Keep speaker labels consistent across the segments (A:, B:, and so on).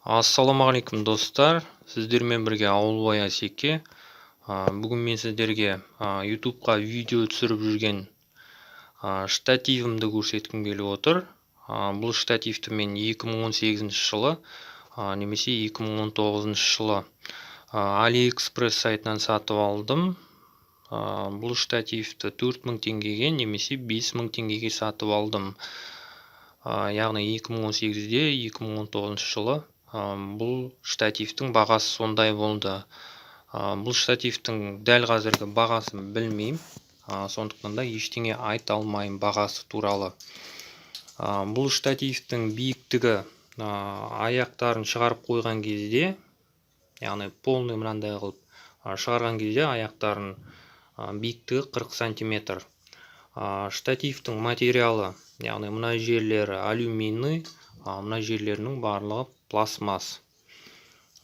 A: Ассалаумағалейкум, достар! Сіздермен бірге Ауылбай Асеке. Бүгін мен сіздерге ютубқа видео түсіріп жүрген штативімді көрсеткім келіп отыр. Бұл штативті мен 2018 жылы немесе 2019 жылы AliExpress сайтынан сатып алдым. Бұл штативті 4000 теңгеге немесе 5000 теңгеге сатып алдым. Яғни 2018-де, 2019 жылы бұл штативтің бағасы сондай болды. Бұл штативтің дәл қазіргі бағасын білмеймін, сондықтан да ештеңе айта алмаймын бағасы туралы. Бұл штативтің биіктігі аяқтарын шығарып қойған кезде, яғни полный мынандай қылып шығарған кезде аяқтарын, биіктігі 40 сантиметр. Штативтің материалы, яғни мына жерлері алюминий, мына жерлерінің барлығы пластмасс.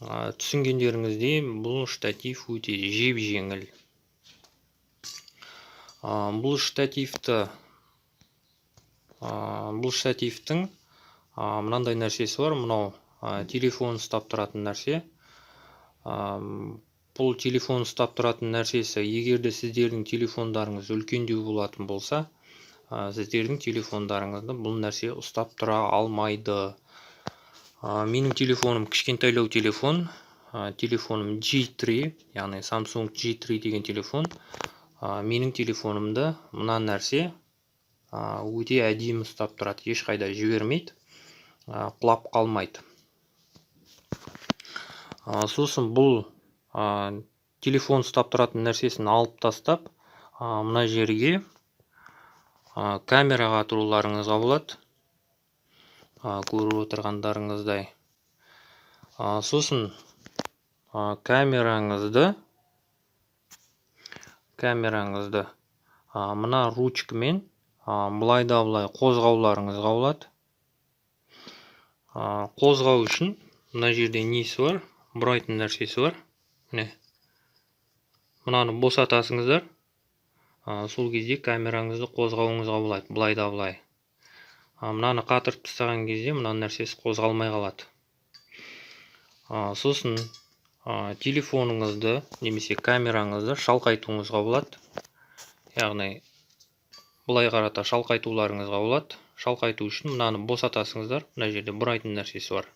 A: Түсінгендеріңіздей, бұл штатив өте жеп-жеңіл. Бұл штативтің мынандай нәрсесі бар. Мынау телефон ұстап тұратын нәрсе. Бұл телефон ұстап тұратын нәрсесі, егер де сіздердің телефондарыңыз үлкендеу болатын болса, сіздердің телефондарыңызды бұл нәрсе ұстап тұра алмайды. Менің телефоным кішкентайлау телефон. Телефоным G3, яғни Samsung G3 деген телефон. Менің телефонымды мына нәрсе өте әдемі ұстап тұрады, ешқайда жібермейді, құлап қалмайды. Сосын бұл телефон ұстап тұратын нәрсесін алып тастап, мына жерге камераға тұруларыңызға болады, көріп отырғандарыңыздай. Сосын камераңызды мына ручкамен былай да былай қозғауларыңызға болады. Қозғау үшін мына жерде несі бар, бұрайтын нәрсесі бар. Міне, мынаны босатасыңыздар, сол кезде камераңызды қозғауыңызға болады, былай да былай. Мынаны қатырып тастаған кезде мына нәрсесі қозғалмай қалады. Сосын телефоныңызды немесе камераңызды шалқайтуыңызға болады, яғни былай қарата шалқайтуларыңызға болады. Шалқайту үшін мынаны босатасыңыздар, мына жерде бұрайтын нәрсесі бар.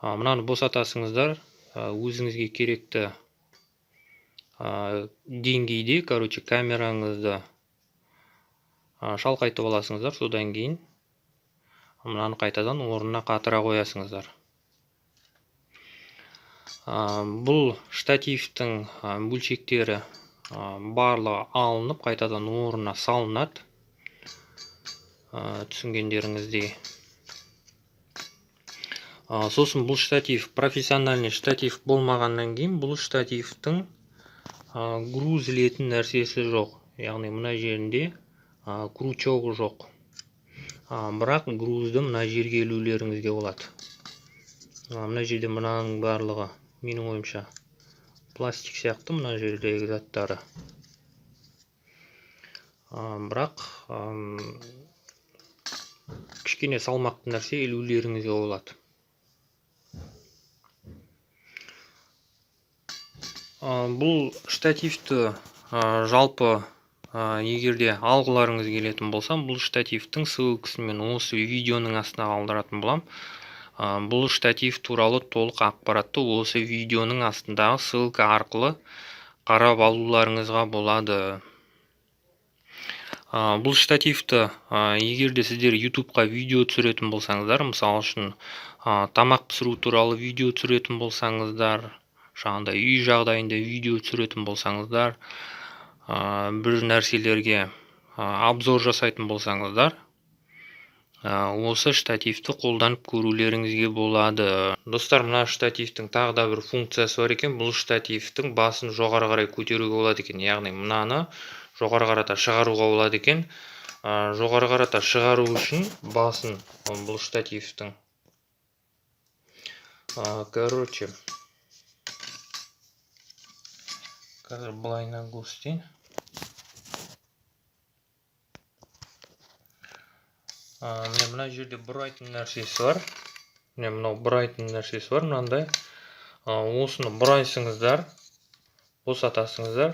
A: Мынаны босатасыңыздар, өзіңізге керекті деңгейде, короче, камераңызды шалқайтып аласыңыздар. Содан кейін мынаны қайтадан орнына қатыра қоясыңыздар. Бұл штативтің бөлшектері барлығы алынып, қайтадан орнына салынады. Түсінгендеріңіздей. Сосын бұл штатив профессиональный штатив болмағаннан кейін бұл штативтің груз ілетін нәрсесі жоқ, яғни мына жерінде крючогы жоқ. Бірақ грузды мына жерге ілулеріңізге болады. Мына жерде мынаның барлығы менің ойымша пластик сияқты, мына жердегі заттары. Бірақ кішкене салмақты нәрсе ілулеріңізге болады. Бұл штативті жалпы егер де алғыларыңыз келетін болса, бұл штативтің ссылкасын мен осы видеоның астына қалдыратын боламын. Бұл штатив туралы толық ақпаратты осы видеоның астындағы ссылка арқылы қарап алуларыңызға болады. Бұл штативті, егер де сіздер ютубқа видео түсіретін болсаңыздар, мысалы үшін, тамақ пісіру туралы видео түсіретін болсаңыздар, жаңағыдай үй жағдайында видео түсіретін болсаңыздар, бір нәрселерге обзор жасайтын болсаңыздар, осы штативті қолданып көрулеріңізге болады. Достар, мына штативтің тағы да бір функциясы бар екен. Бұл штативтің басын жоғары қарай көтеруге болады екен, яғни мынаны жоғары қарата шығаруға болады екен. Жоғары қарата шығару үшін басын бұл штативтің, короче, қазір былайынан көрсетейін. Міне, мына жерде бұрайтын нәрсесі бар. Міне, мынау бұрайтын нәрсесі бар мынандай. Осыны бұрайсыңыздар, босатасыңыздар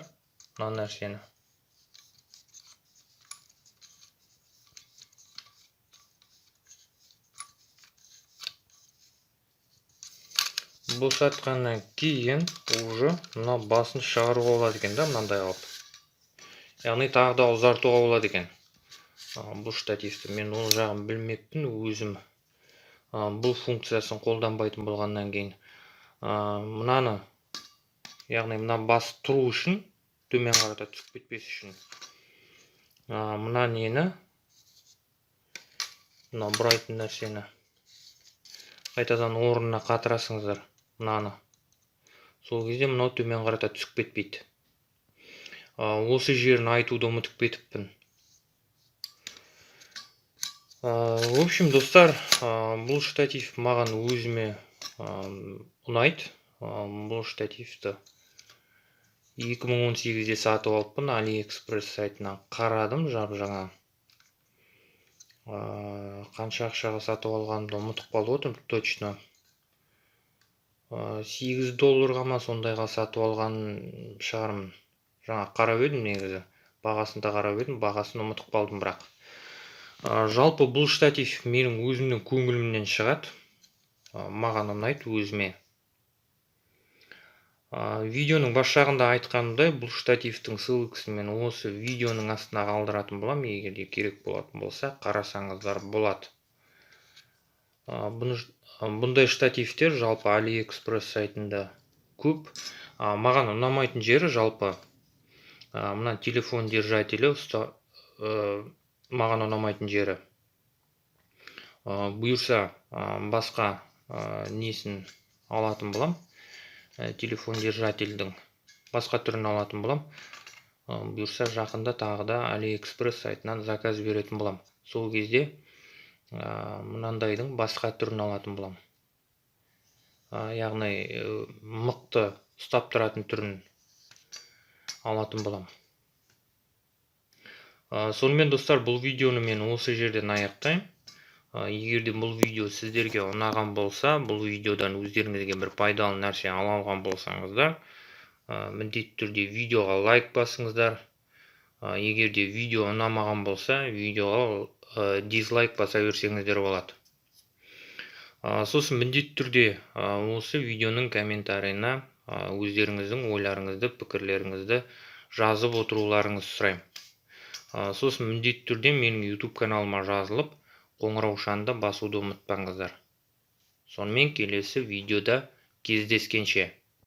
A: мына нәрсені. Босатқаннан кейін уже мына басын шығаруға болады екен да, мынандай қылып. Яғни тағы да ұзартуға болады екен. Бұл штативті мен ол жағын білмеппін өзім. Бұл функциясын қолданбайтын болғаннан кейін мынаны, яғни мына бас тұру үшін, төмен қарата түсіп кетпес үшін, мына нені, мына бұрайтын нәрсені қайтадан орнына қатырасыңыздар мынаны. Сол кезде мынау төмен қарата түсіп кетпейді. Осы жерін айтуды ұмытып кетіппін. В общем, достар, бұл штатив маған өзіме ұнайды. Бұл штативті 2018-де сатып алыппын, AliExpress сайтынан қарадым жап-жаңа. Қанша ақшаға сатып алғанымды ұмытып қалып отырмын точно. 8 долларға ма сондайға сатып алған шығармын. Жаңа қарап едім негізі, бағасын да қарап едім, бағасын ұмытып қалдым бірақ. Жалпы бұл штатив менің өзімнің көңілімнен шығады. Маған ұнайды өзіме. Видеоның бас жағында айтқанымдай, бұл штативтің ссылкасын мен осы видеоның астына қалдыратын боламын. Егер де керек болатын болса, қарасаңыздар болады. Бұндай штативтер жалпы AliExpress сайтында көп. Маған ұнамайтын жері жалпы, мына телефон держателі маған ұнамайтын жері. Бұйырса, басқа несін алатын болам. Телефон держательдің басқа түрін алатын болам. Бұйырса, жақында тағы да AliExpress сайтынан заказ беретін болам. Сол кезде мынандайдың басқа түрін алатын болам. Яғни мықты ұстап тұратын түрін алатын болам. Сонымен, достар, бұл видеоны мен осы жерден аяқтаймын. Егер де бұл видео сіздерге ұнаған болса, бұл видеодан өздеріңізге бір пайдалы нәрсе ала алған болсаңыздар, міндетті түрде видеоға лайк басыңыздар. Егер де видео ұнамаған болса, видеоға дизлайк баса берсеңіздер болады. Сосын міндетті түрде осы видеоның комментарийына өздеріңіздің ойларыңызды, пікірлеріңізді жазып отыруларыңызды сұраймын. Сосын міндетті түрде менің YouTube каналыма жазылып, қоңыраушаны да басуды ұмытпаңыздар. Сонымен келесі видеода кездескенше.